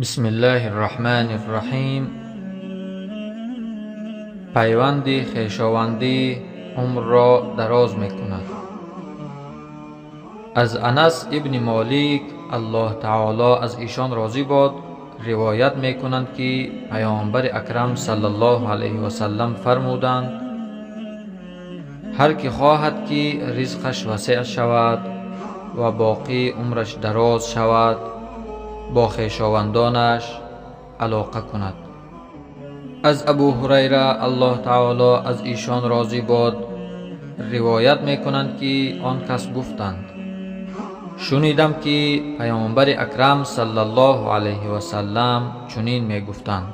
Бисмиллаҳи рраҳмани рраҳим. Пайванди хешовандӣ умрро дароз мекунад. Аз Анас ибни Молик, Аллоҳ таоло аз ишон розӣ бод, ривоят мекунанд, ки Паёмбари Акрам саллаллоҳу алайҳи васаллам фармуданд: «Ҳар кӣ хоҳад, ки ризқаш васеъ шавад ва боқӣ умраш дароз шавад, бо хешовандонаш алоқа кунад». Аз Абу Ҳурайра, Аллоҳ таоло аз ишон розӣ бод, ривоят мекунанд, ки он кас гуфтанд: «Шунидам, ки Паёмбари Акрам саллаллоҳу алайҳи васаллам чунин мегуфтанд: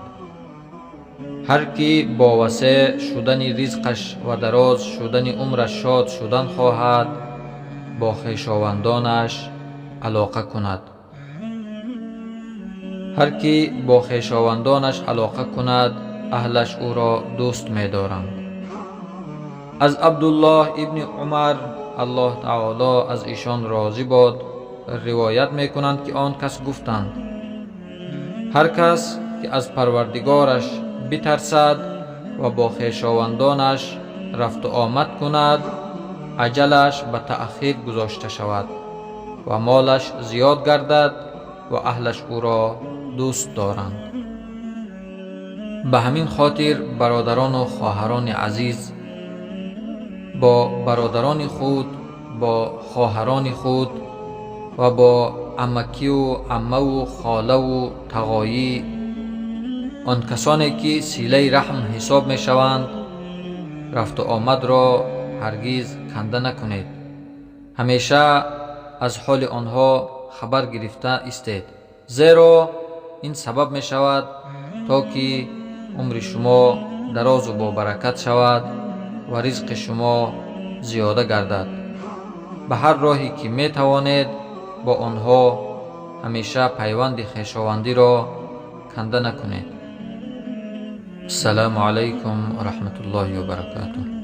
ҳар кӣ бо васеъ шудани ризқаш ва дароз шудани умраш шод шудан хоҳад, бо хешовандонаш алоқа кунад. Ҳар кӣ бо хешовандонаш алоқа кунад, аҳлаш ӯро дӯст медоранд». Аз Абдуллоҳ ибни Умар, Аллоҳ таоло аз ишон розӣ бод, ривоят мекунанд, ки он кас гуфтанд: «Ҳар кас ки аз Парвардигораш битарсад ва бо хешовандонаш рафту омад кунад, аҷалаш ба таъхир гузошта шавад ва молаш зиёд гардад ва аҳлаш ӯро дӯст доранд». Ба ҳамин хотир, бародарону хоҳарони азиз, бо бародарони худ, бо хоҳарони худ ва бо амакиву аммаву холаву тағоӣ, он касоне ки силаи раҳм ҳисоб мешаванд, рафту омадро ҳаргиз канда накунед. Ҳамеша аз ҳоли онҳо хабар гирифта истед, зеро ин сабаб мешавад, то ки умри шумо дарозу бобаракат шавад ва ризқи шумо зиёда гардад. Ба ҳар роҳе ки метавонед, бо онҳо ҳамеша пайванди хешовандиро канда накунед. Ассалому алайкум ва раҳматуллоҳи ва баракатуҳ.